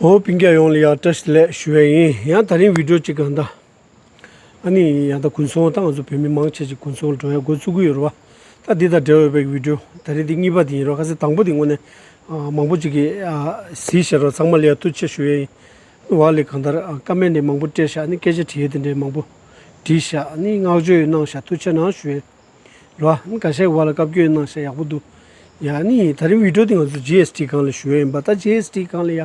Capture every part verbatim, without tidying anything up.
འོ་སྤུན་ཀྱག་ཡོངས་ལ་ཡང་བཀྲ་ཤིས་བདེ་ལེགས་ཞུ་ཡ་ཡིན། ཡང་ད་རིང་བི་ཌིའོ་གཅིག་གང་ལྟར། ཨ་ནི་ཡང་ད་དགུན་ཚོང་ད་ང་ཚོ་བོད་མི་མང་ཆེ་ཅིག་དགུན་ཚོང་ལ་འགྲོ་ཡ་འགོ་བཙུགས་ཀྱི་ཡོད་རེད་བ། ད་འདི་དང་འབྲེལ་བ་ཡོད་པའི་བི་ཌིའོ་ད་རིང་འདི་གཉིས་པ་འདི་ཡིན་རོགས། ཁ་སང་དང་པོ་འདི་དངོས་གནས་ཨ་མང་པོ་ཅིག་གིས་ཨ་གཟིགས་ཤག་རོགས། ཚང་མ་ལ་ཡང་ཐུགས་རྗེ་ཆེ་ཞུ་ཡ་ཡིན། བ་ལས་གང་ལྟར་ཨ་ཀ་མེན་ཊི་མང་པོ་སྤྲད་ཤག་ཨ་ནི་སྐད་ཆ་དྲི་ཡ་དེ་འདྲའི་མང་པོ་དྲིས་ཤག་ཨ་ནི་བསྔགས་བརྗོད་གནང་ཤག་ཐུགས་རྗེ་གནང་ཞུ་ཡ་ཡིན། རོ། ཁ་ཤས་བ་ལ་བཀའ་བཀྱོན་གནང་ཤག་ཡག་པོ་འདུག་ཡ་ནི་ད་རིང་བི་ཌིའོ་འདི་ང་ཚོ་ཇི་ཨེས་ཊི་སྒང་ལ་ཞུ་ཡ་ཡིན་པ། ད་ཇི་ཨེས་ཊི་སྒང་ལ་ཡ་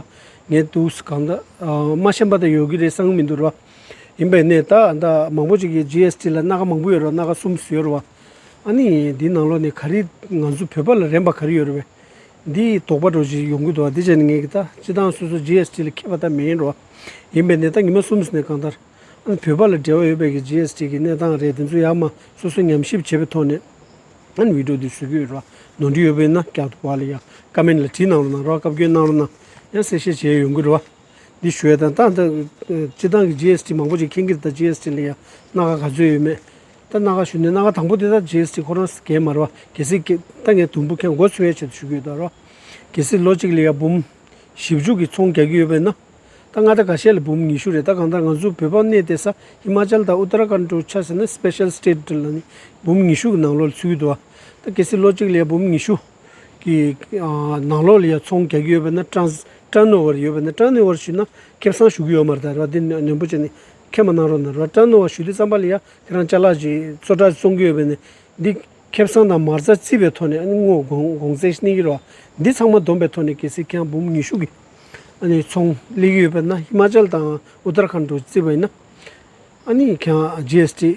ངས་འདུག་སེ་གང་ལྟར་མ་ཤེས་པ་ད་ཡོད་ཀྱི་རེད་བསམ་གྱི་མི་འདུག་རོ། ཡིན་པས་ནས་ད་ད་མང་པོ་ཅིག་གིས་ཇི་ཨེས་ཊི་ལ་སྣ་ཁ་མང་པོ་ཡོད་རོ། སྣ་ཁ་གསུམ་ཡོད་རོ། ཨ་ནི་འདི་ནང་ལོགས་ནས་ག་རེ་ང་ཚོ་བོད་པ་ལ་རན་པ་ག་རེ་ཡོད་རེད་པས། འདི་དོགས་པ་འདྲ་ཅིག་ཡོང་གི་འདུག་འདི་བྱས་ནས་ངས་ཀྱི་ད་སྤྱི་བཏང་སོ་སོ་ཇི་ཨེས་ཊི་ལ་མཁས་པ་ད་མེད་རོ། ཡིན་པས་ནས་ད་ཉི་མ་གསུམ་ནས་གང་ལྟར། ཨ་ནི་བོད་པ་ལ་འབྲེལ་བ་ཡོད་པའི་གི་ཇི་ཨེས་ཊི་གི་གནས་སྟངས་རེད། དེ་ཚོ་ཡར་མར་སོ་སོ་ཉམས་ཞིབ་བྱེད་པའི་ཐོག་ནས་ཨ་ནི་བི་ཌིའོ་འདི་བཟོ་གི་ཡོད་རེད་བ། ནོར་འཁྲུལ་ཡོད་པ་ཡིན་ན་བསྐྱར་དུ་བ་ལ་ཡ་ཀ་མེན་ཊི་ལ་བྲིས་གནང་རོགས་གནང་རོགས། བཀའ་བཀྱོན་གནང་རོགས་གནང་། ཡང་གསལ་བཤད་བྱེད་ཡ་ཡོང་གི་རེད་བ། འདི་ཞུ་ཡ་དང་ད་ད་སྤྱི་བཏང་གི་ཇི་ཨེས་ཊི་མང་པོ་ཅིག་མཁྱེན་གྱི་རེད། ད་ཇི་ཨེས་ཊི་ལ་ཡ་སྣ་ཁ་ག་ཚོད་ཡོད་མེད། ད་སྣ་ཁ་ཞུ་ནས་སྣ་ཁ་དང་པོ་དེ་ད་ཇི་ཨེས་ཊི་ཁོ་རང་གས་མ་རེད་བ། གལ་སྲིད་གས་ད་ངས་དུམ་བུ་ཁྱེད་མགོ་ཚོས་ཡ་ཆེད་དུ་ཞུ་གི་ཡོད་ད་རོ། གལ་སྲིད་ལོ་གཅིག་ལ་ཡ་འབུམ་བཞི་བཅུ་གི་ཚོང་རྒྱག་གི་ཡོད་པས་ན། ད་མངའ་སྡེ་ཁ་ཤས་ལ་འབུམ་ཉི་ཤུ་རེད། ད་གང་ལྟར་ང་ཚོ་བོད་པ་གནས་བསྡད་ས་ཧི་མ་ཅལ་དང་ཨུ་ཏར་ཁཱན་འདྲ་ཆ་བཞག་ན་སི་པེ་ཤལ་སི་ཊེ་ཊི་ལ་ནི་འབུམ་ཉི་ཤུ་གི་ནང་ལོགས་ལ་ཚུད་ཀྱི་འདུག་བ། ད་གལ་སྲིད་ལོ་གཅིག་ལ་ཡ་འབུམ་ཉི་ཤུ་གི་ཨ་ནང་ལོགས་ལ་ཡ་ཚོང་རྒྱག་གི་ཡོད་པས་ན། ཊན་ཊན་ཨོ་ཝར་ཡོད་པས་ན། ཊན་ཨོ་ཝར་ཞུས་ན་ཁེ་བཟང་ཞུ་གི་ཡོད་མ་རེད་ད་ར། འདི་ནོན་པོ་བྱས་ནས་མཁྱེན་པ་གནང་རོགས་གནང་ར། ཊན་ཨོ་ཝར་ཞུ་དུས་ཙམ་པ་ལ་ཡ་ཁྱེད་རང་ཅ་ལག་ཅིག་བཙོ་བཀྲ་བཙོང་གི་ཡོད་པས་ན། འདི་ཁེ་བཟང་དང་མ་རྩ་བརྩིས་པའི་ཐོག་ནས་ཨ་ནི་དངུལ་གོང་གོང་ཚད་གནས་ཀྱི་རེད་བ། འདི་ཚང་མ་བསྡོམས་པའི་ཐོག་ནས་གལ་སྲིད་ཁྱེད་རང་འབུམ་ཉི་ཤུ་གི་ཨ་ནི་ཚོང་སླེབས་ཀྱི་ཡོད་པ་ན། ཧི་མ་ཅལ་དང་ཨུ་ཏར་ཁཱན་འདྲ་བརྩིས་པ་ཡིན་ན། ཨ་ནི་ཁྱེད་རང་ཇི་ཨེས་ཊི་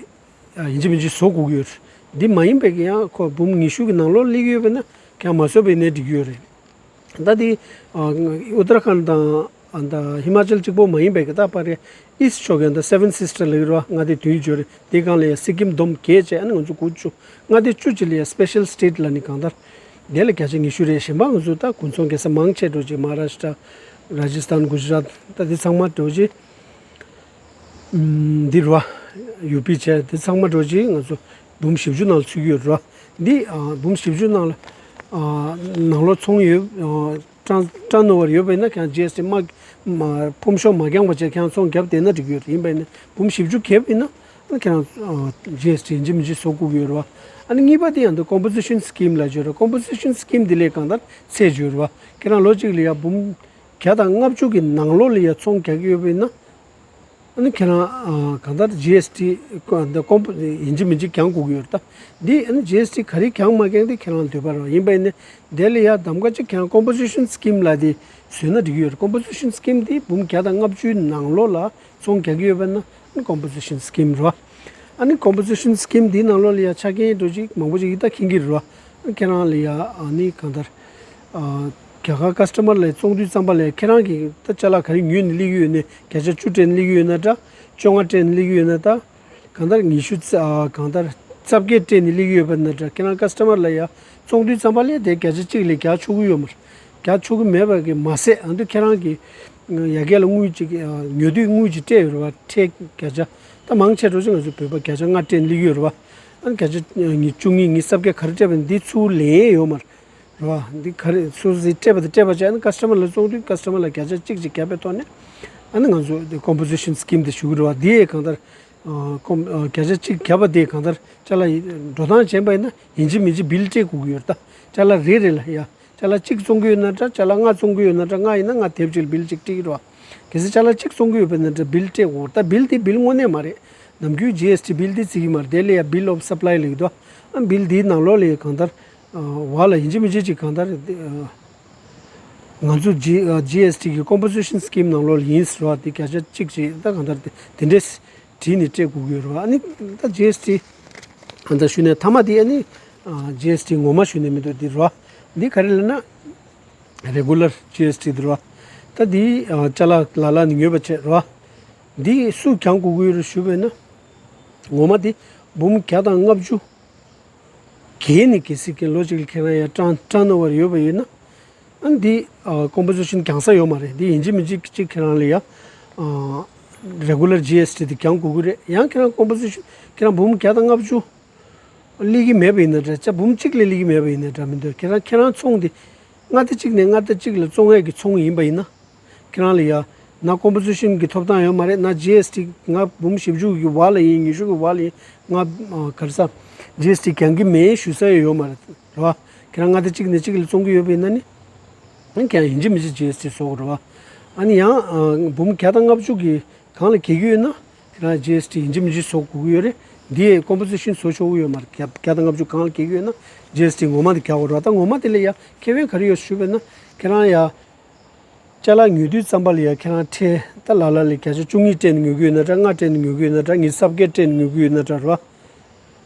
ཡིན་གཅིག་མིན་གཅིག་བཟོ་དགོས་ཀྱི་ཡོད་རེད། འདི་མ་ཡིན་པའི་གི་ཡང་ཁོ་འབུམ་ཉི་ཤུ་གི་ནང་ལོགས་སླེབས་ཀྱི་ཡོད་པ་ན་ཁྱེད་རང་མ་བཟོས་པ་ཡིན་ནའི་འགྲིག་གི་ཡོད་རེད། ད་དེ་ཨུ་ཏར་ཁཱན་དང་ད་ཧི་མ་ཅལ་གཅིག་པོ་མ་ཡིན་པའི་གི་ད་པར་ཨིསཊ་ཕྱོགས་ཀྱི་ད་སེ་ཝན་སིས་ཊར་ལབ་ཀྱི་རེད་བ། མངའ་སྡེ་བདུན་ཡོད་རེད། དེ་སྒང་ལ་ཡ་སི་ཀིམ་བསྡོམས་བརྒྱད་བྱས་ཨ་ནི་ང་ཚོ་དགུ་བཅུ། མངའ་སྡེ་བཅུ་གཅིག་ལ་ཡ་སི་པེ་ཤལ་སི་ཊེ་ཊི་ལབ་ནི་གང་ལྟར་དེ་ལ་བརྒྱ་ཆ་ཉི་ཤུ་རེད། གཞན་པ་ང་ཚོ་ད་དགུན་ཚོང་རྒྱག་ས་མང་ཆེ་འདྲ་ཅིག་མ་ཧཱ་རཱ་ཤི་ཊ། རཱ་ཇི་སི་ཐན། གུ་ཇི་རཱཏ། ད་དེ་ཚང་མ་འདྲ་ཅིག་འདི་རུ་བ། ཡུ་པི་བྱས་དེ་ཚང་མ་འདྲ་ཅིག་ང་ཚོ་འབུམ་བཞི་བཅུ་ནང་ལ་ཚུད་ཀྱི་ཡོད་རེད་བ། འདི་ཨ་འབུམ་བཞི་བཅུ་ནང་ལ་ཨ་ནང་ལོགས་ཚོང་ཡོད། ཨ་ཊན་ཊན་ཨོ་ཝར་ཡོད་པ་ཡིན་ན་ཁྱེད་རང་ཇི་ཨེས་ཊི་མ་མ་ཕོམ་ཤོག་མ་བརྒྱངས་པ་བྱས་ཁྱེད་རང་ཚོང་བརྒྱབ་བསྡད་ན་འགྲིག་གི་ཡོད་རེད། ཡིན་པ་ཡིན་ན་འབུམ་བཞི་བཅུ་བརྒྱབ་ཡིན་ན་ཨ་ཁྱེད་རང་ཨ་ཇི་ཨེས་ཊི་ཡིན་གཅིག་མིན་གཅིག་བཟོ་དགོས་ཀྱི་ཡོད་རེད་བ། ཨ་ནི་གཉིས་པ་དེ་ཡང་འདི་ཀོམ་པོ་ཟི་ཤན་སི་ཀིམ་ལབ་ཀྱི་ཡོད་རེད། ཀོམ་པོ་ཟི་ཤན་སི་ཀིམ་འདི་ལས་གང་ལྟར་ཚད་ཡོད་རེད་བ། ཁྱེད་རང་ལོ་གཅིག་ལ་ཡ་འབུམ་བརྒྱ་དང་ལྔ་བཅུ་གི་ནང་ལོགས་ལ་ཡ་ཚོང་རྒྱག་གི་ཡོད་པ་ཡིན་ན། ཨ་ནི་ཁྱེད་རང་ཨ་གང་ལྟར་ཇི་ཨེས་ཊི་འདི་ཀོམ་པོ་ཡིན་གཅིག་མིན་གཅིག་གྱང་དགོས་ཀྱི་ཡོད་རེད་ད། འདི་ཨ་ནི་ཇི་ཨེས་ཊི་ག་རེ་གྱང་མ་གྱང་དེ་ཁྱེད་རང་འདོད་པ་རེད། ཡིན་པ་ཡིན་ནའི་དེ་ལ་ཡ་གདམ་ག་གཅིག་ཁྱེད་རང་ཀོམ་པོ་ཟི་ཤན་སི་ཀིམ་ལབ་དེ་བཟོས་ན་འགྲིག་གི་ཡོད་རེད། ཀོམ་པོ་ཟི་ཤན་སི་ཀིམ་དེ་འབུམ་བརྒྱ་དང་ལྔ་བཅུའི་ནང་ལོགས་ལ་ཚོང་རྒྱག་གི་ཡོད་པ་ན་ཨ་ནི་ཀོམ་པོ་ཟི་ཤན་སི་ཀིམ་རེད་བ། ཨ་ནི་ཀོམ་པོ་ཟི་ཤན་སི་ཀིམ་དེའི་ནང་ལོགས་ལ་ཡ་ཆ་རྐྱེན་འདྲ་ཅིག་མང་པོ་ཅིག་ཡིན་ད་མཁྱེན་གྱི་རེད་བ། ཨ་ཁྱེད་རང་ལ་ཡ་ཨ་ནི་གང་ལྟར་ཨ་རྒྱ་གར་ཀ་སི་ཊ་མར་ལ་བཙོང་དུས་ཙམ་པ་ལ་ཡ་ཁྱེད་རང་གིས་ད་ཅ་ལག་ག་རེ་ཉོས་ནས་སླེབས་ཀྱི་ཡོད་ནའི་བརྒྱ་ཆ་བཅུ་སྤྲད་ནས་སླེབས་ཀྱི་ཡོད་ན་འདྲ། བཅོ་ལྔ་སྤྲད་ནས་སླེབས་ཀྱི་ཡོད་ན་འདྲ། གང་ལྟར་ཉི་ཤུ་རྩ་ཨ་གང་ལྟར་རྩ་བརྒྱད་སྤྲད་ནས་སླེབས་ཀྱི་ཡོད་པ་ན་འདྲ། ཁྱེད་རང་ཀ་སི་ཊ་མར་ལ་ཡ་བཙོང་དུས་ཙམ་པ་ལ་དེ་བརྒྱ་ཆ་གཅིག་ལས་རྒྱག་ཆོག་གི་ཡོད་མ་རེད། རྒྱག་ཆོག་གི་མེད་པ་གི་མ་ཟད་ཨ་འདི་ཁྱེད་རང་གི་ཡ་གྱལ་ལ་དངུལ་ཅིག་ཉོ་དུས་དངུལ་ཅིག་སྤྲད་ཡོད་རེད་བ། ཁྲལ་བརྒྱ་ཆ་ད་མང་ཆེ་འགྲོ་ཆེ་ང་ཚོ་བོད་པ་བརྒྱ་ཆ་ལྔ་སྤྲད་ནས་སླེབས་ཀྱི་ཡོད་རེད་བ། ཨ་བརྒྱ་ཆ་ཉི་བཅུ་གཉིས་ཉི་ཤུ་རྩ་བརྒྱད་ག་རེ་སྤྲད་པ་འདི་ཚུར་ལེན་ཡས་ཡོད་མ་རེད་བ། འདི་ག་རེ་སོ་སོས་སྤྲད་པ་དེ་སྤྲད་པ་བྱས་ཨ་ནི་ཀ་སི་ཊ་མར་ལ་བཙོང་དུས་ཀ་སི་ཊ་མར་ལ་བརྒྱ་ཆ་གཅིག་ཅིག་བརྒྱབ་པའི་ཐོག་ནས་ཨ་ནི་ང་ཚོ་འདི་ཀོམ་པོ་ཟི་ཤན་སི་ཀིམ་དེ་ཞུ་གི་རེད་བ། འདི་ཡས་གང་ལྟར་ཨ་ཀོམ་ཨ་བརྒྱ་ཆ་གཅིག་བརྒྱབ་པ་དེ་གང་ལྟར་ཅ་ལག་འགྲོ་སྟངས་བྱས་པ་ཡིན་ན་ཡིན་གཅིག་མིན་གཅིག་བིལ་སྤྲད་དགོས་ཀྱི་ཡོད་རེད་ད། ཅ་ལག་རེ་རེ་ལ་ཡ། ཅ་ལག་གཅིག་བཙོང་གི་ཡོད་ན་འདྲ། ཅ་ལག་ལྔ་བཙོང་གི་ཡོད་ན་འདྲ། ལྔ་ཡིན་ན་ལྔ་དེབ་གཅིག་ལ་བིལ་གཅིག་སྤྲད་ཀྱི་རེད་བ། གལ་སྲིད་ཅ་ལག་གཅིག་བཙོང་གི་ཡོད་པ་ཡིན་ན་འདྲ་བིལ་སྤྲད་དགོས། ད་བིལ་དེ་བིལ་དངོས་གནས་མ་རེད། ནམ་རྒྱུན་ཇི་ཨེས་ཊི་བིལ་དེ་བརྩི་གི་མ་རེད། དེ་ལ་ཡ་བིལ་ཨོཕ་སབ་ལའི་ལབ་ཀྱི་འདུག་ཨ་བིལ་དེའི་ནང་ལོགས་ལ་ཡ་གང་ལྟར་བ་ལ་ཡིན་གཅིག་མིན་གཅིག་ཅིག་གང་ལྟར་ང་ཚོ་ཇི་ཇི་ཨེས་ཊི་གི་ཀོམ་པོ་ཟི་ཤན་སི་ཀིམ་ནང་ལོགས་ལ་ཡིན་ཟེར་བ་དེ་བརྒྱ་ཆ་གཅིག་ཅིག་ད་གང་ལྟར་དེ་འདྲས་བྲིས་ནས་སྤྲད་དགོས་ཀྱི་ཡོད་རེད་བ། ཨ་ནི་ད་ཇི་ཨེས་ཊི་ཨ་ད་ཞུས་ནས་མཐའ་མ་དེ་ཨ་ནི་ཇི་ཨེས་ཊི་ངོ་མ་ཞུས་ནས་མི་འདུག་འདི་རེད་བ། འདི་ག་རེ་ལབ་ན་རེ་གུ་ལར་ཇི་ཨེས་ཊི་འདི་རེད་བ། ད་འདི་ཅ་ལག་ལ་ལ་ནི་ཉོས་པ་བྱས་རེད་བ། འདི་སུ་གྱང་དགོས་ཀྱི་ཡོད་རེད་ཞུས་པས་ན་ངོ་མ་དེ་འབུམ་བརྒྱ་དང་ལྔ་བཅུ། གལ་ནི་གལ་སྲིད་ཀྱི་ལོ་གཅིག་ལ་ཁྱེད་རང་ཡ་ཊན་ཊན་ཨོ་ཝར་ཡོད་པ་ཡིན་ན། ཨ་འདི་ཀོམ་པོ་ཟི་ཤན་གྱང་ས་ཡོད་མ་རེད། འདི་ཡིན་གཅིག་མིན་གཅིག་གཅིག་ཁྱེད་རང་ལ་ཡ་རེ་གུ་ལར་ཇི་ཨེས་ཊི་འདི་གྱང་དགོས་ཀྱི་རེད། ཡང་ཁྱེད་རང་ཀོམ་པོ་ཟི་ཤན་ཁྱེད་རང་འབུམ་བརྒྱ་དང་ལྔ་བཅུ་སླེབས་ཀྱི་མེད་པ་ཡིན་ན་འདྲ། ཅ་འབུམ་གཅིག་ལས་སླེབས་ཀྱི་མེད་པ་ཡིན་ན་འདྲ་མི་འདུག་ཁྱེད་རང་ཁྱེད་རང་ཚོང་འདི་མངའ་སྡེ་གཅིག་ནས་མངའ་སྡེ་གཅིག་ལ་བཙོང་ཡས་ཀྱི་ཚོང་ཡིན་པ་ཡིན་ན། ཁྱེད་རང་ལ་ཡ་ན་ཀོམ་པོ་སི་ཤན་གྱི་ཐོབ་ཐང་ཡོད་མ་རེད། ན་ཇི་ཨེས་ཊི་ང་འབུམ་བཞི་བཅུ་གི་བར་ལ་ཡིན། ཉི་ཤུ་གི་བར་ལ་ཡིན། ང་ཨ་ག་རེ་ཟ་ཇི་ཨེས་ཊི་གྱོང་གི་མེད་ཞུ་ས་ཡོད་མ་རེད། རེད་བ། ཁྱེད་རང་མངའ་སྡེ་གཅིག་ནས་གཅིག་ལ་བཙོང་གི་ཡོད་པ་ཡིན་ན་ནི། ཨ་ཁྱེད་རང་ཡིན་གཅིག་མིན་གཅིག་ཇི་ཨེས་ཊི་བཟོ་དགོས་རེད་བ། ཨ་ནི་ཡང་ཨ་འབུམ་བརྒྱ་དང་ལྔ་བཅུ་གི་གང་ལ་གྱོང་གི་ཡོད་ན། ཁྱེད་རང་ཇི་ཨེས་ཊི་ཡིན་གཅིག་མིན་གཅིག་བཟོ་དགོས་ཀྱི་ཡོད་རེད། འདི་ཡི་ཀོམ་པོ་སི་ཤན་བཟོ་ཆོག་གི་ཡོད་མ་རེད། བརྒྱ་བརྒྱ་དང་ལྔ་བཅུ་གང་ལ་གྱོང་གི་ཡོད་ན་ཇི་ཨེས་ཊི་ངོ་མ་དེ་རྒྱག་དགོས་རེད་བ། ད་ངོ་མ་དེ་ལ་ཡ་ཁེ་ཕན་ག་རེ་ཡོད་ཞུས་པ་ཡིན་ན། ཁྱེད་རང་ཡ་ཅ་ལག་ཉོ་དུས་ཙམ་པ་ལ་ཡ་ཁྱེད་རང་ཁྲལ་ད་ལ་ལ་ལ་བརྒྱ་ཆ་བཅུ་གཉིས་སྤྲད་ནས་ཉོ་གི་ཡོད་ན་འདྲ། ལྔ་སྤྲད་ནས་ཉོ་གི་ཡོད་ན་འདྲ། ཉི་ཤུ་རྩ་བརྒྱད་སྤྲད་ནས་ཉོ་གི་ཡོད་ན་འདྲ་རེད་བ།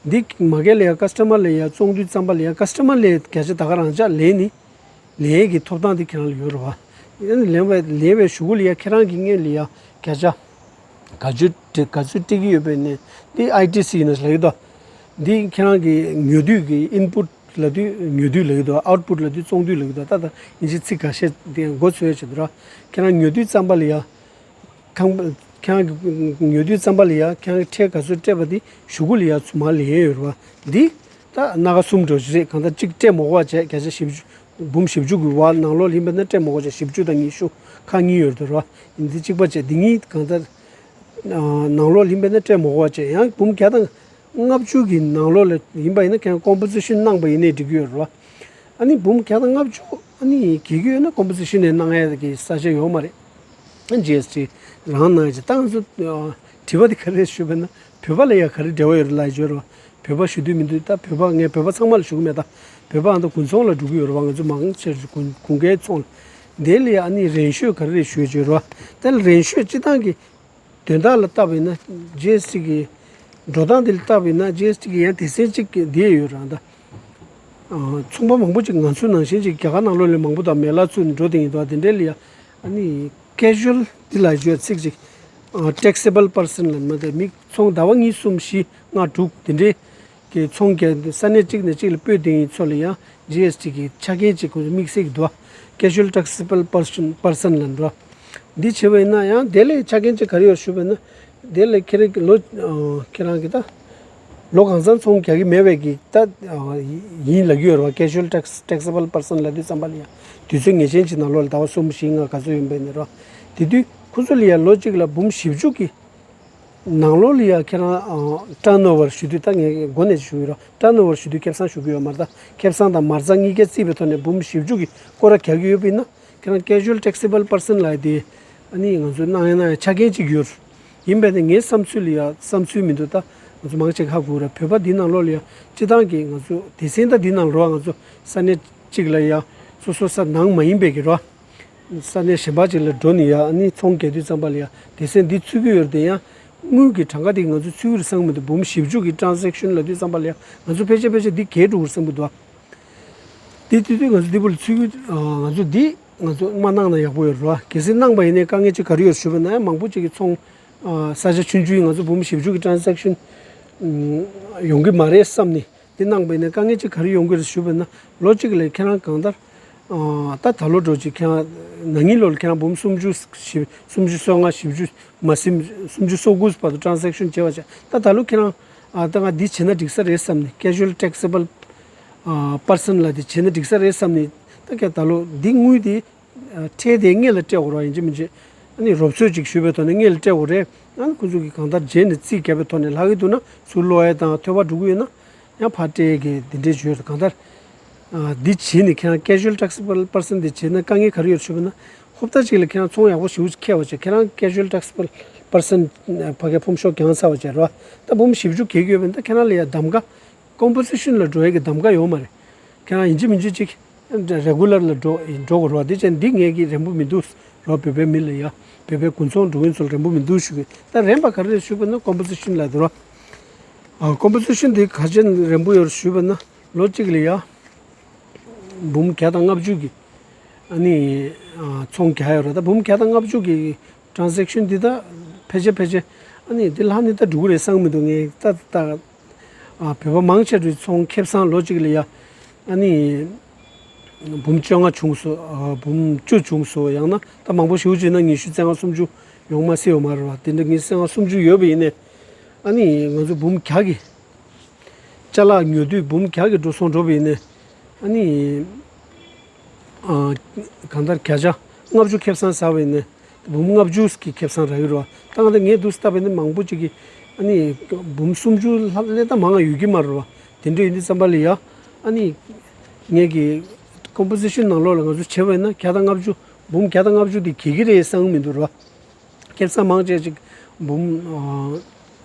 འདི་མ་གལ་ལ་ཡ་ཀ་སི་ཊ་མར་ལ་ཡ་བཙོང་དུས་ཙམ་པ་ལ་ཡ་ཀ་སི་ཊ་མར་ལ་ཡ་བརྒྱ་ཆ་ད་ག་རང་ཅག་ལེན་ནི་ལེན་ཡས་ཀྱི་ཐོབ་ཐང་དེ་ཁྱེད་རང་ལ་ཡོད་རེད་བ། ཡང་ན་ལེན་པའི་ལེན་པའི་གཞུག་གུ་ལ་ཡ་ཁྱེད་རང་གི་སྔོན་ལ་ཡ་བརྒྱ་ཆ་ག་ཚོད་སྤྲད་ག་ཚོད་སྤྲད་ཀྱི་ཡོད་པ་ཡིན་ན་འདི་ཨའི་ཊི་སི་ཡིན་ན་ལབ་ཀྱི་འདུག་འདི་ཁྱེད་རང་གི་ཉོ་དུས་ཀྱི་ཨིན་པུཊ་ལབ་དུས་ཉོ་དུས་ལབ་ཀྱི་འདུག་ཨའུཊ་པུཊ་ལབ་དུས་བཙོང་དུས་ལབ་ཀྱི་འདུག་ད་ལྟ་ཡིན་གཅིག་ཚིག་འགའ་ཤས་དེ་མགོ་ཚོས་བྱེད་འདུག་ར། ཁྱེད་རང་ཉོ་དུས་ཙམ་པ་ལ་ཡ། ཁང་པ་ཁྱེད་རང་གི་ཉོ་དུས་ཙམ་པ་ལ་ཡ་ཁྱེད་རང་གི་ཁྲལ་ག་ཚོད་སྤྲད་པ་དེ་གཞུག་གུ་ལ་ཡ་ཚུར་མར་ལེན་ཡས་ཡོད་རེད་བ། འདི་ད་སྣ་ཁ་གསུམ་འགྲོ་གི་རེད། གང་ལྟར་གཅིག་སྤྲད་མ་དགོས་པ་བྱས། བརྒྱ་ཆ་བཞི་བཅུ་འབུམ་བཞི་བཅུ་གི་བར་ནང་ལོགས་ལ་ཡིན་པ་ན་སྤྲད་མ་དགོས་བྱས། བཞི་བཅུ་དང་ཉི་ཤུ་ཁག་གཉིས་ཡོད་རེད་བ། འདི་གཅིག་པ་བྱས། འདི་གཉིས་གང་ལྟར་ནང་ལོགས་ལ་ཡིན་པ་ན་སྤྲད་མ་དགོས་བ་བྱས། ཡང་འབུམ་བརྒྱ་དང་ལྔ་བཅུ་གི་ནང་ལོགས་ལ་ཡིན་པ་ཡིན་ན་ཁྱེད་རང་ཀོམ་པོ་སི་ཤན་གནང་པ་ཡིན་ནའི་འགྲིག་གི་ཡོད་རེད་བ། ཨ་ནི་འབུམ་བརྒྱ་དང་ལྔ་བཅུ་ཨ་ནི་གྱོང་གི་ཡོད་ན་ཀོམ་པོ་སི་ཤན་ནས་གནང་ཡས་ཀྱི་ས་ཆ་ཡོད་མ་རེད། ཇི་ཨེས་ཊི་རང་གནང་ཡས་ཀྱི་ད་ང་ཚོ་དྲི་བ་དེ་ག་རེ་ཞུས་པ་ན་བོད་པ་ལ་ཡ་ག་རེ་འབྲེལ་བ་ཡོད་རེད་ལབ་ཡས་ཡོད་རེད་བ། བོད་པ་ཞུ་འདོད་མི་འདུག་ད་བོད་པ་ངས་བོད་པ་ཚང་མ་ལ་ཞུ་གི་མེད། ད་བོད་པ་ཨ་ད་དགུན་ཚོང་ལ་འགྲོ་གི་ཡོད་རེད་བ། ང་ཚོ་མང་ཆེ་དགུན་དགུན་ཁའི་ཚོང་ལ། དེ་ལ་ཡ་ཨ་ནི་རན་ཤོས་ག་རེ་རེད་ཞུ་ཡས་ཡོད་རེད་བ། དེ་ལ་རན་ཤོས་སྤྱི་བཏང་གི་དོན་དག་ལ་བལྟས་པ་ཡིན་ན་ཇི་ཨེས་ཊི་གི་འགྲོ་སྟངས་དེ་ལ་བལྟས་པ་ཡིན་ན་ཇི་ཨེས་ཊི་གི་ཡང་སྡེ་ཚན་གཅིག་གི་འདི་ཡོད་རེད་ད། ཨ་ཚོང་པ་མང་པོ་ཅིག་ང་ཚོའི་ནང་བཞིན་ཅིག་རྒྱ་གར་ནང་ལོགས་ལ་མང་པོ་དང་མེ་ལ་ཚུད་ནས་འགྲོ་བསྡད་ཡིན་འདུག་དེ་འདྲའི་ལ་ཡ་ཨ་ནི་ཀེ་ཞུ་ཨལ་འདི་ལ་ཡོད་ཚིག་ཅིག་ཨ་ཊེག་སི་བལ་པར་སན་ལ་མ་དེ་མི་ཚོང་ཟླ་བ་གཉིས་གསུམ་བཞི་ལྔ་དྲུག་དེ་འདྲའི་གི་ཚོང་རྒྱག་ས་གནས་གཅིག་ནས་གཅིག་ལ་སྤོས་བསྡད་མཁན་ཚོ་ལ་ཡང་ཇི་ཨེས་ཊི་གི་ཆ་རྐྱེན་གཅིག་ཁོང་ཚོ་དམིགས་བསལ་གྱི་འདུག་ཀེ་ཞུ་ཨལ་ཊེག་སི་བལ་པར་སན་པར་སན་ལབ་འདུག་འདི་བྱས་པ་ཡིན་ན་ཡང་དེ་ལས་ཆ་རྐྱེན་གཅིག་ག་རེ་ཡོད་ཞུས་པ་ཡིན་ན། དེ་ལས་ཁྱེད་རང་གི་ལོ་ཁྱེད་རང་གི་ད་ལོ་གང་ཚང་ཚོང་རྒྱག་གི་མེད་པའི་གི་ད་ཡིན་ལབ་ཀྱི་ཡོད་རེད་བ། ཀེ་ཞུ་ཨལ་ཊེག་སི་ཊེག་སི་བལ་པར་སན་ལབ་དུས་ཙམ་པ་ལ་ཡང་དུས་ཚོད་ངེས་ཅན་གྱི་ནང་ལོགས་ལ་ཟླ་བ་གསུམ་བཞི་ལྔ་ག་ཚོད་ཡིན་པའི་ནི་རེད་བ། དེ་དུས་ཁོ་ཚོ་ལ་ཡང་ལོ་གཅིག་ལ་འབུམ་བཞི་བཅུ་གི་ནང་ལོགས་ལ་ཡ་ཁྱེད་རང་ཊརན་ཨོ་ཝར་ཞུ་དུས་ད་ངས་འགོ་ནས་ཞུ་གི་རོགས། ཊརན་ཨོ་ཝར་ཞུ་དུས་ཁེ་བཟང་ཞུ་གི་ཡོད་མ་རེད། ད་ཁེ་བཟང་དང་མ་རྩ་གཉིས་ཀ་བརྩིས་པའི་ཐོག་ནས་འབུམ་བཞི་བཅུ་གི་སྐོར་ར་རྒྱག་གི་ཡོད་པ་ཡིན་ན་ཁྱེད་རང་ཀེ་ཞུ་ཨལ་ཊེག་སི་བལ་པར་སན་ལབ་ཡ་དེ་ཨ་ནི་ང་ཚོ་གནང་ཡ་གནང་ཡ་ཆ་རྐྱེན་གཅིག་ཡོད། ཡིན་པས་ན་ངའི་བསམ་ཚུལ་ལ་ཡ་བསམ་ཚུལ་མི་འདུག་ད་ང་ཚོ་མང་ཆེ་ཧ་གོ་ར། བོད་པ་འདི་ནང་ལོགས་ལ་ཡ་སྤྱི་བཏང་གི་ང་ཚོ་སྡེ་ཚན་ད་འདི་ནང་ལོགས་ང་ཚོ་ས་གནས་གཅིག་ལ་ཡ་སོ་སོ་ས་ནང་མ་ཡིན་པའི་གི་རོ། ས་གནས་གཞན་པ་ཅིག་ལ་འགྲོ་ནས་ཡ་ཨ་ནི་ཚོང་རྒྱག་དུས་ཙམ་པ་ལ་ཡ་སྡེ་ཚན་འདི་ཚུད་ཀྱི་ཡོད་རེད་དེ། ཡང་དངུལ་གྱི་གྲངས་ཀ་དེ་ང་ཚོ་ཚུད་ཀྱི་རེད་བསམ་གྱི་མི་འདུག་འབུམ་བཞི་བཅུ་གི་ཊེ་རན་ཟེག་ཤན་ལབ་དུས་ཙམ་པ་ལ་ཡ་ང་ཚོ་ཕལ་ཆེར་ཕལ་ཆེར་འདི་བརྒལ་འགྲོ་གི་རེད་བསམ་གྱི་འདུག་འདི་དུས་དུས་ང་ཚོ་འདི་བུ་ལ་ཚུད་ཀྱི་ང་ཚོ་འདི་ང་ཚོ་མ་གནང་ན་ཡག་པོ་ཡོད་རེད་བ། གལ་སྲིད་གནང་པ་ཡིན་ནའི་དཀའ་ངལ་ཅིག་ག་རེ་ཡོད་ཞུས་པ་ན་ཡང་མང་པོ་ཅིག་གི་ཚོང་ས་ཆ་ཆུང་ཆུང་ཡིན། ང་ཚོ་འབུམ་བཞི་བཅུ་གི་ཊེ་རན་ཟེག་ཤན་ཡོང་གི་མ་རེད་བསམ་ནས། འདི་གནང་པ་ཡིན་ན་དཀའ་ངལ་ཅིག་ག་རེ་ཡོང་གི་རེད་ཞུས་པ་ན། ལོ་གཅིག་ལ་ཁྱེད་རང་གང་ལྟར་ཨ་ད་ད་ལོ་འགྲོ་ཅིག་ཁྱེད་རང་ན་ནིང་ལོ་ལ་ཁྱེད་རང་འབུམ་སུམ་ཅུ་བཞི་སུམ་ཅུ་སོ་ལྔ་བཞི་བཅུ་མ་ཟིན་སུམ་ཅུ་སོ་དགུ་བར་དུ་ཊེ་རན་ཟེག་ཤན་བྱས་པ་བྱས། ད་ད་ལོ་ཁྱེད་རང་ཨ་ད་ང་འདི་བྱས་ན་འགྲིག་ས་རེད་བསམ་ནས་ཀེ་ཞུ་ཨལ་ཊེག་སི་བལ་པར་སན་ལབ་དེ་བྱས་ན་འགྲིག་ས་རེད་བསམ་ནས། ད་ཁྱེད་ད་ལོ་འདི་དངུལ་དེ་ཁྲལ་དེ་སྔོན་ལ་སྤྲད་དགོས་རེད་བ། ཡིན་གཅིག་མིན་གཅིག་ཨ་ནི་རོབ་ཚོད་ཅིག་ཞུས་པའི་ཐོག་ནས་སྔོན་ལ་སྤྲད་དགོས་རེད། ཨ་ནི་ཁོ་ཚོ་གིས་གང་ལྟར་རྗེས་ནས་རྩིས་བརྒྱབ་པའི་ཐོག་ནས་ལྷག་གི་འདུག་ན་ཚུར་སློག་ཡས་དང་ཐོལ་པ་འགྲོ་གི་ཡོད་ན་ཡང་ཕར་སྤྲད་ཡས་ཀྱི་འདི་འདྲས་བྱོས་རེད། གང་ལྟར་ཨ་འདི་བྱས་ནས་ཁྱེད་རང་ཀེ་ཞུ་ཨལ་ཊེག་སི་བལ་པར་སན་འདི་བྱས་ན་དཀའ་ངལ་ག་རེ་ཡོད་ཞུས་པ་ན། ཧོབ་ལྟ་ཅིག་ལ་ཁྱེད་རང་ཚོང་ཡག་པོ་ཞེ་པོ་ཅིག་ཁེལ་བ་བྱས། ཁྱེད་རང་ཀེ་ཞུ་ཨལ་ཊེག་སི་བལ་པར་སན་ཕ་གིའི་ཕོམ་ཤོག་བརྒྱངས་ཚར་བ་བྱས་རེད་བ། ད་འབུམ་བཞི་བཅུ་བརྒལ་གྱི་ཡོད་པ་ཡིན་ན་ད་ཁྱེད་རང་ལ་ཡ་གདམ་ག་ཀོམ་པོ་སི་ཤན་ལ་འགྲོ་ཡས་ཀྱི་གདམ་ག་ཡོད་མ་རེད། ཁྱེད་རང་ཡིན་གཅིག་མིན་གཅིག་ཅིག་རེ་གུ་ལར་ལ་འགྲོ་འགྲོ་དགོས་རེད་བ། དེ་ཅན་འདི་ངས་ཀྱི་རན་པོ་མི་འདུག་རོ། བོད་པའི་མི་ལ་ཡ་བོད་པའི་དགུན་ཚོང་འགྲོ་མཁན་ཚོ་ལ་རན་པོ་མི་འདུག་ཞུ་གི། ད་རན་པ་ག་རེ་རེད་ཞུས་པ་ན་ཀོམ་པོ་སི་ཤན་ལ་འདུག་ར། ཨ་ཀོམ་པོ་སི་ཤན་དེ་ག་ཅན་རན་པོ་ཡོད་རེད་ཞུས་པ་ན་ལོ་གཅིག་ལ་ཡ་འབུམ་བརྒྱ་དང་ལྔ་བཅུ་གི་ཨ་ནི་ཨ་ཚོང་རྒྱག་ཡོད་རེད། ད་འབུམ་བརྒྱ་དང་ལྔ་བཅུ་གི་ཊེ་རན་ཟེག་ཤན་འདི་ད་ཕལ་ཆེར་ཕལ་ཆེར་ཨ་ནི་འདི་ལྷག་ནི་ད་འགྲོ་གི་རེད་བསམ་གྱི་མི་འདུག་ངས་ད་ད། ཨ་བོད་པ་མང་ཆེ་བའི་ཚོང་ཁེ་བཟང་ལོ་གཅིག་ལ་ཡ་ཨ་ནི་འབུམ་བཅོ་ལྔ་བྱུང་སོང་། ཨ་འབུམ་བཅུ་བྱུང་སོང་། ཡང་ན་ད་མང་པོ་ཞེ་པོ་བྱས་ན་ཉི་ཤུ་རྩ་ལྔ་སུམ་ཅུ་ཡོང་མ་སྲིད་ཡོད་མ་རེད་བ། དེ་འདྲ་ཉི་ཤུ་རྩ་ལྔ་སུམ་ཅུ་ཡོད་པ་ཡིན་ནའི་ཨ་ནི་ང་ཚོ་འབུམ་བརྒྱ་གི་ཅ་ལག་ཉོ་དུས་འབུམ་བརྒྱ་གི་འགྲོ་སོང་འགྲོ་བ་ཡིན་ནའི་ཨ་ནི་ཨ་གང་ལྟར་བརྒྱ་ཆ་ལྔ་བཅུ་ཁེ་བཟང་ཟ་བ་ཡིན་ནའི། འབུམ་ལྔ་བཅུ་གི་ཁེ་བཟང་རག་གི་རེད་བ། ད་ང་ད་ངས་འདུག་སེ་བལྟས་པ་ཡིན་ན་མང་པོ་ཅིག་གིས་ཨ་ནི་འབུམ་སུམ་ཅུ་ལྷག་ལས་ད་མང་ང་ཡོད་ཀྱི་མ་རེད་བ། དེ་འདྲ་ཡིན་དུས་ཙམ་པ་ལ་ཡ་ཨ་ནི་ངས་ཀྱི་ཀོམ་པོ་ཟི་ཤན་ནང་ལོགས་ལ་ང་ཚོ་བྱས་པ་ཡིན་ན་བརྒྱ་དང་ལྔ་བཅུ། འབུམ་བརྒྱ་དང་ལྔ་བཅུ་དེ་གས་ཀྱི་རེད་བསམ་གྱི་མི་འདུག་རེད་བ། ཁེ་བཟང་མང་ཆེ་ཅིག་འབུམ་ཨ་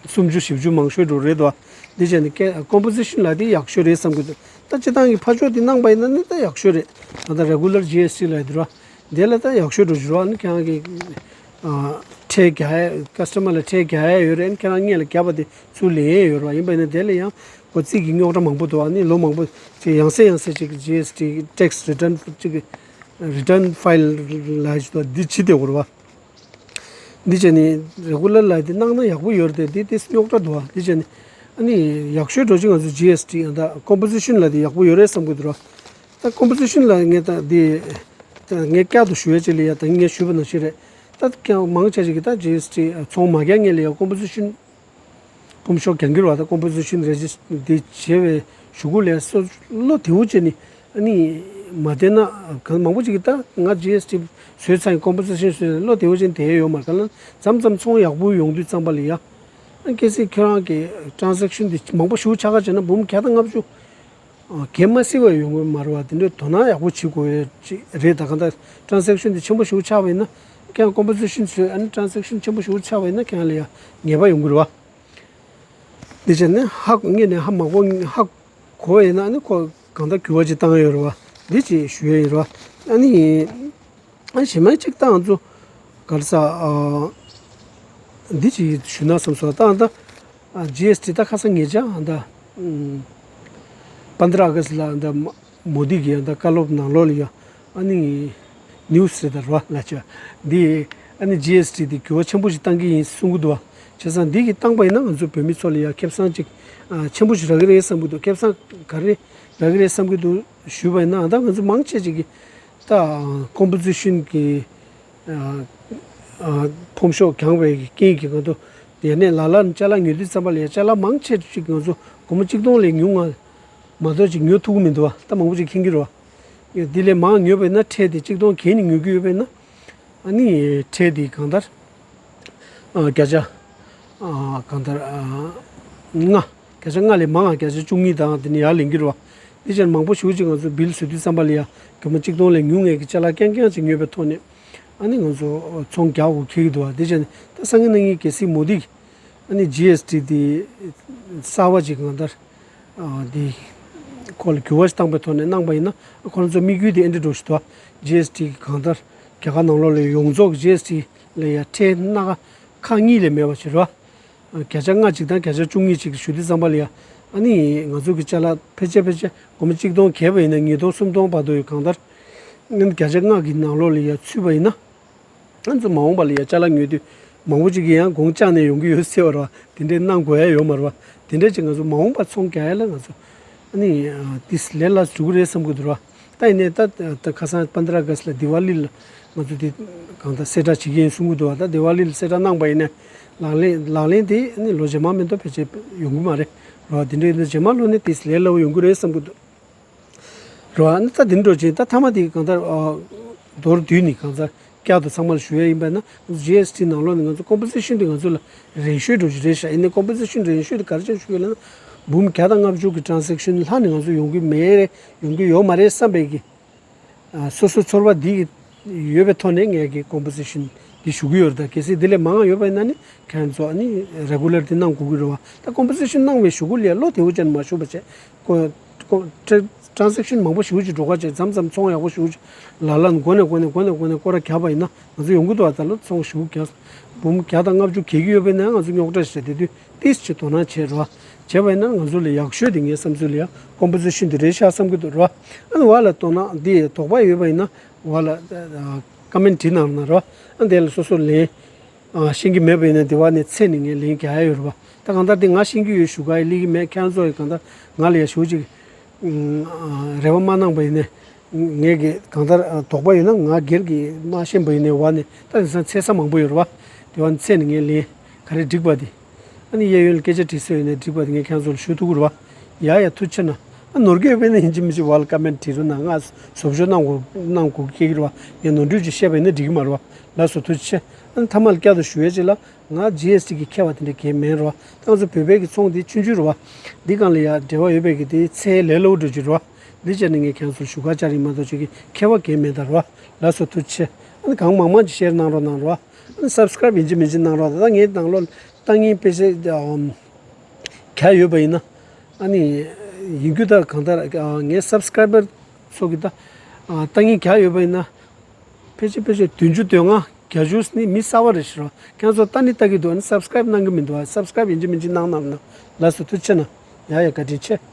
སུམ་ཅུ་བཞི་བཅུ་མང་ཤོས་འགྲོ་རེད་དོ། འདི་བྱས་ནས་ཀེ་ཀོམ་པོ་ཟི་ཤན་ལ་དེ་ཡག་ཤོས་རེད་བསམ་གྱི་འདུག་ད་སྤྱིར་བཏང་གི་ཕར་ཕྱོགས་དེ་གནང་པ་ཡིན་ན་ནི་ད་ཡག་ཤོས་རེད། ད་ལྟ་རེ་གུ་ལར་ཇི་ཨེས་ཊི་ལབ་ཡ་དེ་རེད་བ། དེ་ལ་ད་ཡག་ཤོས་འགྲོ་རྒྱུ་རེད་བ། ཨ་ནི་ཁྱེད་རང་གི་ཨ་ཁྲལ་རྒྱག་ཡ་ཀ་སི་ཊ་མར་ལ་ཁྲལ་རྒྱག་ཡ་ཡོད་རེད། ཨ་ནི་ཁྱེད་རང་སྔོན་ལ་བརྒྱབ་པ་དེ་ཚུར་ལེན་ཡ་ཡོད་རེད་བ། ཡིན་པ་ཡིན་ན་དེ་ལ་ཡང་གོ་རྩིས་ཀྱི་རྙོག་དྲ་མང་པོ་འདུག་ཨ་ནི་ལོ་མང་པོ་ཅིག་ཡང་སེ་ཡང་སེ་ཅིག་ཇི་ཨེས་ཊི་ཊེག་སི་རི་ཊན་ཅིག་རི་ཊན་ཕའིལ་ལབ་ཡ་ཅིག་འདུག་འདི་བྱེད་བསྡད་ཡོད་རེད་བ། འདི་བྱས་ནས་རེ་གུ་ལར་ལ་དེ་གནང་ན་ཡག་པོ་ཡོད་རེད་དེ། འདི་དེ་རྙོག་དྲ་འདུག་བ། འདི་བྱས་ནས་ཨ་ནི་ཡག་ཤོས་འགྲོ་ཅིག་ང་ཚོ་ཇི་ཨེས་ཊི་ཨ་ད་ཀོམ་པོ་ཟི་ཤན་ལ་དེ་ཡག་པོ་ཡོད་རེད་བསམ་གྱི་འདུག་ར། ད་ཀོམ་པོ་ཟི་ཤན་ལ་ངས་ད་དེ་ད་ངས་བསྐྱར་དུ་ཞུ་ཡ་ཅིག་ལ་ཡ་ད་ངས་ཞུས་པ་ནང་བཞིན་རེད། ད་ཀྱང་མང་ཆེ་ཅིག་གིས་ད་ཇི་ཨེས་ཊི་ཚོང་མ་རྒྱག་སྔོན་ལ་ཡ་ཀོམ་པོ་ཟི་ཤན་ཕོམ་ཤོག་རྒྱག་གི་རེད་བ། ད་ཀོམ་པོ་ཟི་ཤན་རེ་ཇི་སི་ཊར་འདི་བྱས་པའི་གཞུག་གུ་ལ་སོ་བློ་བདེ་བོ་བྱས་ནས་ཨ་ནི་མ་བསྡད་ན་གང་མང་པོ་ཅིག་གིས་ད་ང་ཇི་ཨེས་ཊི་བཟོས་ཚར་ཡིན། ཀོམ་པོ་ཟི་ཤན་བཟོས་ཚར་ཡིན། བློ་བདེ་བོ་བྱས་ནས་བསྡད་ཡ་ཡོད་མ་རེད། གང་ལ་མཚམས་མཚམས་ཚོང་ཡག་པོ་ཡོང་དུས་ཙམ་པ་ལ་ཡ་ཨ་གལ་སྲིད་ཁྱོད་རང་གི་ཊ་རན་སེག་ཤན་འདི་མང་པོ་ཞེ་པོ་ཆགས་ཀ་བྱས་ན་འབུམ་བརྒྱ་དང་ལྔ་བཅུ་གལ་མ་སྲིད་པ་ཡོང་གི་མ་རེད་བ། དེ་འདྲའི་དོ་སྣང་ཡག་པོ་བྱེད་དགོས་ཡ་ཅིག་རེད། ད་གང་ལྟར་ཊ་རན་སེག་ཤན་འདི་ཆེན་པོ་ཞེ་པོ་ཆགས་པ་ཡིན་ན་ཁྱེད་རང་ཀོམ་པོ་ཟི་ཤན་བཟོས་ཨ་ནི་ཊ་རན་སེག་ཤན་ཆེན་པོ་ཞེ་པོ་ཆགས་པ་ཡིན་ན་ཁྱེད་རང་ལ་ཡ་ཉེས་པ་ཡོང་གི་རེད་བ། འདི་བྱས་ནས་ཧ་གོ་ངེས་ནས་ཧ་མ་གོ་ཧ་གོ་བ་ཡིན་ན་ཨ་ནི་ཁོ་གང་ལྟར་འགྱུར་བ་ཅིག་བཏང་ཡོད་རེད་བ། འདི་ཅིག་ཞུ་ཡ་ཡིན་རེད་བ། ཨ་ནི་ཨ་གཞན་མ་ཅིག་ད་ང་ཚོ་ག་རེ་ཟ་ཨ་འདི་ཅིག་ཞུ་ན་བསམ་སོང་། ད་ད་ཨ་ཇི་ཨེས་ཊི་ད་ཁ་སང་ཉེ་ཆར་ཨ་ད་ཨམ་པནྡྲ་ཨ་གསྟ་ལ་ཨ་ད་མོ་དི་གི་ཨ་ད་བཀའ་སློབ་ནང་ལོགས་ལ་ཡ་ཨ་ནི་ནིའུ་སི་རེད་ད་རེད་བ་ལ་ཆ་འདི་ཨ་ནི་ཇི་ཨེས་ཊི་འདི་འགྱུར་བ་ཆེན་པོ་ཞིག་བཏང་གི་ཡིན་གསུང་གི་འདུག་བ། བྱས་ཙང་འདི་གི་བཏང་པ་ཡིན་ན་ང་ཚོ་བོད་མི་ཚོ་ལ་ཡ་ཁེ་བཟང་ཅིག་ཨ་ཆེན་པོ་ཞིག་རག་གི་རེད་བསམ་གི་འདུག་ཁེ་བཟང་ག་རེ་རག་གི་རེད་བསམ་གི་འདུག་ཞུས་པ་ཡིན་ན་ཨ་ད་ང་ཚོ་མང་ཆེ་ཅིག་གིས་ད་ཀོམ་པོ་ཟི་ཤན་གི་ཨ་ཨ་ཕོམ་ཤོག་རྒྱག་པའི་རྐྱེན་གྱིས་ང་ཚོ་དེ་ནས་ལ་ལར་ཅ་ལག་ཉོ་དུས་ཙམ་པ་ལ་ཡ་ཅ་ལག་མང་ཆེ་ཅིག་ང་ཚོ་སྒོར་མོ་གཅིག་སྟོང་ལས་ཉུང་ང་མ་གཏོགས་ཅིག་ཉོ་ཐུབ་ཀྱི་མི་འདུག་བ། ད་མང་པོ་ཅིག་མཁྱེན་གྱི་རེད་བ། འདི་ལས་མང་ཉོས་པ་ཡིན་ན་ཁྲལ་དེ་གཅིག་སྟོང་གན་ནས་ཉོ་གི་ཡོད་པ་ཡིན་ན་ཨ་ནི་ཁྲལ་དེ་གང་ལྟར་ཨ་བརྒྱ་ཆ་ཨ་གང་ལྟར་ཨ་ལྔ། བརྒྱ་ཆ་ལྔ་ལས་མང་ང་བརྒྱ་ཆ་བཅུ་གཉིས་དང་དེ་ནས་ཡར་ལེན་གྱི་རེད་བ། དེ་ཕྱིར་མང་པོ་ཞེ་པོ་ཅིག་ང་ཚོ་བིལ་བཟོ་དུས་ཙམ་པ་ལ་ཡ་སྒོར་མོ་གཅིག་སྟོང་ལས་ཉུང་ངེས་ཀྱི་ཅ་ལག་རྐྱང་རྐྱང་ཅིག་ཉོས་པའི་ཐོག་ནས་ཨ་ནི་ང་ཚོ་ཚོང་རྒྱག་དགོས་འཁེལ་གྱི་འདུག་བ། དེ་ཕྱིར་ད་སང་ཉིན་གནངས་ཉིན་གལ་སྲིད་མོ་དི་གིས་ཨ་ནི་ཇི་ཨེས་ཊི་དེ་གསར་པ་ཅིག་གང་ལྟར་ཨ་དེ་ཁོ་ལ་འགྱུར་བ་ཞིག་བཏང་པའི་ཐོག་ནས་གནང་པ་ཡིན་ན་ཁོ་རང་ཚོ་དམིགས་ཡུལ་དེ་ཨེ་འདྲ་འགྲོ་ཞིག་འདུག་བ། ཇི་ཨེས་ཊི་གང་ལྟར་རྒྱ་གར་ནང་ལོགས་ལ་ཡོངས་རྫོགས་ཀྱི་ཇི་ཨེས་ཊི་ལ་ཡ་ཁྲལ་སྣ་ཁ་ཁག་གཉིས་ལས་མེད་པ་ཞིག་རེད་བ། བརྒྱ་ཆ་ལྔ་གཅིག་དང་བརྒྱ་ཆ་བཅུ་གཉིས་གཅིག་ཞུ་དུས་ཙམ་པ་ལ་ཡ་ཨ་ནི་ང་ཚོ་གི་ཅ་ལག་ཕལ་ཆེར་ཕལ་ཆེར་སྒོར་མོ་གཅིག་སྟོང་བརྒལ་བ་ཡིན་ན་ཉིས་སྟོང་སུམ་སྟོང་བར་དུ་ཡི་གང་ལྟར་ཨ་ནི་བརྒྱ་ཆ་ལྔ་གི་ནང་ལོགས་ལ་ཡ་ཚུད་པ་ཡིན་ན། ང་ཚོ་མ་འོངས་པ་ལ་ཡ་ཅ་ལག་ཉོ་དུས་མང་པོ་ཅིག་གིས་ཡང་དགོང་བཅག་ནས་ཡོང་གི་ཡོད་ཟེར་བ་རེད་བ། དེ་འདྲའི་གནང་དགོས་ཡ་ཡོད་མ་རེད་བ། དེ་འདྲ་ཅིག་ང་ཚོ་མ་འོངས་པ་ཚོང་རྒྱག་ཡ་ལ་ང་ཚོ་ཨ་ནི་ཏིས་ལས་སླ་འགྲོ་གི་རེད་བསམ་གི་འདུག་ར། ད་ཡིན་ནའི་ད་ད་ཁ་སང་པན་དྲ་གྷ་སྟ་ལ་དི་ཝ་ལི་ལ་ང་ཚོ་དེ་གང་ལྟར་གསལ་བསྒྲགས་བྱེད་ཀྱི་ཡིན་གསུང་གི་འདུག་བ། ད་དི་ཝ་ལི་ལ་གསལ་བསྒྲགས་གནང་པ་ཡིན་ནའི་ལག་ལེན་ལག་ལེན་དེ་ཨ་ནི་ལོ་རྗེས་མ་མ་གཏོགས་ཕལ་ཆེར་ཡོང་གི་མ་རེད་ར། དེ་འདྲ་ཡིན་ན་རྗེས་མ་ལོ་ནས་ཏིས་ལས་སླ་བོ་ཡོང་གི་རེད་བསམ་གི་འདུག་རེད་བ། ཨ་ནི་ད་དེ་འདྲ་འགྲོ་ཅིང་ད་མཐའ་མ་དེ་གང་ལྟར་ཨ་མདོར་བསྡུས་ནས་གང་ལྟར་བསྐྱར་དུ་ཚང་མ་ལ་ཞུ་ཡ་ཡིན་པ་ན་ཇི་ཨེས་ཊི་ནང་ལོགས་ནས་ང་ཚོ་ཀོམ་པོ་ཟི་ཤན་དེ་ང་ཚོ་ལ་རན་ཤོས་འགྲོ་ཅིག་རེད་ཤག་ཡིན་ནའི་ཀོམ་པོ་ཟི་ཤན་རན་ཤོས་དེ་ག་རེ་བྱས་ཞུ་ཡ་ལབ་ན་འབུམ་བརྒྱ་དང་ལྔ་བཅུ་གི་ཊ་རན་སེག་ཤན་ལྷག་ནས་ང་ཚོ་ཡོང་གི་མེད་རེད། ཡོང་གི་ཡོད་མ་རེད་བསམ་པའི་གི་ཨ་སོ་སོའི་ཚོར་བ་འདི་ཡོད་པའི་ཐོག་ནས་ངས་ཀྱི་ཀོམ་པོ་ཟི་ཤན་འདི་ཞུ་གི་ཡོད་རེད། ད་གལ་སྲིད་འདི་ལས་མང་བ་ཡོད་པ་ཡིན་ན་ནི་ཁྱེད་ཚོ་ཨ་ནི་རེ་གུ་ལར་འདི་གནང་དགོས་ཀྱི་རེད་བ། ད་ཀོམ་པོ་ཟི་ཤན་གནང་བའི་གཞུག་གུ་ལ་བློ་བདེ་བོ་ཅན་མ་ཞུ་བ་བྱས་ཀོ་ཀོ་ཊ་རན་སེག་ཤན་མང་པོ་ཞེ་པོ་ཅིག་འགྲོ་ཁ་བྱས་མཚམས་མཚམས་ཚོང་ཡག་པོ་ཞེ་པོ་ཅིག་ལ་ལ་མགོ་ནས་མགོ་ནས་མགོ་ནས་མགོ་ནས་སྐོར་ར་རྒྱབ་པ་ཡིན་ན་ང་ཚོ་ཡོང་གི་འདུག་བ། ད་ལོ་ཚོང་ཞེ་པོ་རྒྱག་འབུམ་བརྒྱ་དང་ལྔ་བཅུ་བརྒལ་གྱི་ཡོད་པ་ཡིན་ན་ང་ཚོ་རྙོག་དྲ་ཞིག་རེད། དེ་དུས་ཏིས་ཅིག་དོ་སྣང་བྱས་རོགས། བྱས་པ་ཡིན་ན་ང་ཚོ་ལ་ཡག་ཤོས་དེ་ངའི་བསམ་ཚུལ་ལ་ཡང་ཀོམ་པོ་ཟི་ཤན་དེ་རེད་ཤག་བསམ་གྱི་འདུག་རོགས། ཨ་ནི་བ་ལ་དོ་སྣང་འདི་དོགས་པ་ཡོད་པ་ཡིན་ན་བ་ལ་ཀ་མེན་བྲིས་གནང་རོགས་གནང་རོགས། ཨ་འདི་ལ་སོ་སོ་ལན་ཨ་ཤེས་ཀྱི་མེད་པ་ཡིན་ན་འདི་བ་ནས་ཚེ་ནས་ངས་ལན་རྒྱག་ཡ་ཡོད་རེད་བ། ད་གང་ལྟར་འདི་ང་ཤེས་ཀྱི་ཡོད་ཞུ་ག་ཡི་ལི་གི་མེད། ཁྱེད་ཚོ་ཡི་གང་ལྟར་ང་ལ་ཡ་ཞུ་ཅིག་རེ་བ་མ་གནང་པ་ཡིན་ནའི་ངས་ཀྱི་གང་ལྟར་དོགས་པ་ཡོད་ན་ང་སྒེར་གྱི་མ་ཤེས་པ་ཡིན་ནའི་བ་ནས་ད་དེང་སང་ཚེ་ས་མང་པོ་ཡོད་རེད་བ། དེ་བ་ནས་ཚེ་ནས་ངས་ལན་ག་རེ་འགྲིག་པ་དེ་ཨ་ནི་གཡས་གཡོན་ལ་སྐད་ཆ་དྲི་སྲོལ་ཡོད་ནའི་འགྲིག་པ་དེ་ངས་ཁྱེད་ཚོ་ལ་ཞུ་ཐུབ་ཀྱི་རེད་བ། ཡ་ཡ་ཐུགས་རྗེ་ཆེ་གནང་། ཨ་ནོར་གྱི་ཡོད་པས་ན་ཡིན་གཅིག་མིན་གཅིག་བ་ལ་ཀ་མེན་བྲིས་རོགས་གནང་། ང་བཟོ་བཅོས་གནང་དགོས་གནང་དགོས་ཀྱི་སྐད་ཀྱི་རེད་བ། ངས་ནོར་འཁྲུལ་ཅིག་བཤད་པ་ཡིན་ན་འགྲིག་གི་མ་རེད་བ། ལགས་སོ། ཐུགས་རྗེ་ཆེ། ཨ་ནི་མཐའ་མ་ལ་བསྐྱར་དུ་ཞུ་ཡས་ཅིག་ལ། ང་ཇི་ཨེས་ཊི་གི་མཁས་པ་དེ་འདྲ་གང་ཡང་མིན་རོ། ད་ང་ཚོ་བོད་པའི་གི་ཚོང་འདི་ཆུང་ཆུང་རོ། འདི་སྒང་ལ་ཡ་འབྲེལ་བ་ཡོད་པའི་གི་དེ་ཚད་ལས་སླ་པོ་འགྲོ་གི་རོ། འདི་བྱས་ནས་ངས་ཁྱེད་ཚོར་ཞུ་ཁ་བཅར་ཡིན་མ་གཏོགས་ཅིག་གི་མཁས་པ་གང་ཡང་མེད་ད་རོ། ལགས་སོ། ཐུགས་རྗེ་ཆེ། ཨ་ནི་གང་མང་མང་ཅིག་ཤེར་གནང་རོགས་གནང་རོ། ཨ་ནི་སབ་སི་ཀ་རེབ་ཡིན་གཅིག་མིན་གཅིག་གནང་རོགས། ད་ལྟ་ངའི་ནང་ལོགས་ལྟ་ངན་དཔེ་ཆ་ཨམ་ག་ཡོད་པ་ཡིན་ན། ཨ་ནི་ཡིན་རྒྱུ་ད་གང་ལྟར་ཨ་ངའི་སབ་སི་ཀ་རེབ་པར་ཚོ་གི་ད་ཨ་ལྟ་ངན་ག་ཡོད་པ་ཡིན་ན། ཕལ་ཆེར་ཕལ་ཆེར་བདུན་ཅུ་དོན་ལྔ་བརྒྱད་ཅུ་ནི་མི་གསར་པ་རེད་ཤག་རོ། ཁྱེད་ཚོ་ལྟ་ནི་ལྟ་གི་འདུག་ཨ་ནི་སབ་སི་ཀ་རེབ་གནང་གི་མི་འདུག་ཨ་སབ་སི་ཀ་རེབ་ཡིན་གཅིག་མིན་གཅིག་གནང་གནང་རོགས་གནང་། ལགས་སོ། ཐུགས་རྗེ་ཆེ་གནང་། ཡ་ཡ། བཀའ་དྲིན་ཆེ།